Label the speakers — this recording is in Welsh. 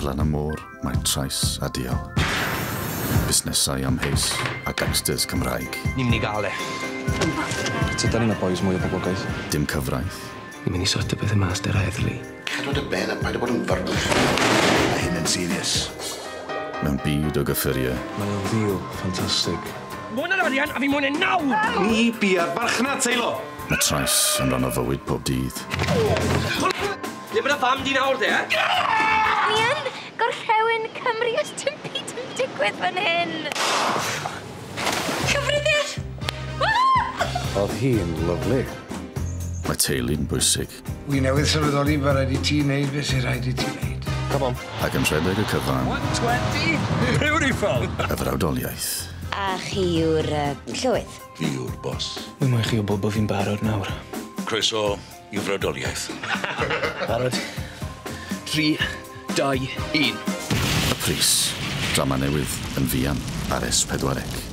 Speaker 1: Ar lan y môr mae trais a dial. Busnesau amheus a gangsters Cymraeg.
Speaker 2: Ni'n mynd i gael e.
Speaker 3: Tydan ni'n y boys mwy o boblogaeth.
Speaker 1: Dim cyfraith.
Speaker 2: Ni'n mynd i sortio pethau mas 'da'r heddlu.
Speaker 4: Cadw dy ben a paid â bod yn fyrbwyll. Mae hyn yn serious.
Speaker 1: Mewn byd o gyffuriau.
Speaker 3: Mae o'n ddeal ffantastig.
Speaker 2: Mwy na'r arian a fi moyn e nawr!
Speaker 3: Ni bia'r farchnad, Teilo!
Speaker 1: Mae trais yn rhan o fywyd pob dydd.
Speaker 2: Ble mae dy fam di nawr de?
Speaker 5: Ni yn gorllewin Cymru os dim byd yn digwydd fan hyn. Cyfrifiad!
Speaker 3: Oedd hi'n lyfli.
Speaker 1: Mae teulu'n bwysig.
Speaker 6: Wi newydd sylweddoli bod rhaid i ti wneud beth sy'n rhaid i ti wneud.
Speaker 3: Come on.
Speaker 1: Ac yn rhedeg y cyfan.
Speaker 2: 120! Beautiful!
Speaker 1: Y frawdoliaeth.
Speaker 5: A chi yw'r llywydd?
Speaker 4: Fi yw'r boss.
Speaker 2: Wi moyn chi wybod bod fi'n barod nawr.
Speaker 4: Croeso i frawdoliaeth.
Speaker 2: Barod? 3, 2, 1.
Speaker 1: Y Pris. Drama newydd yn fuan ar S4C.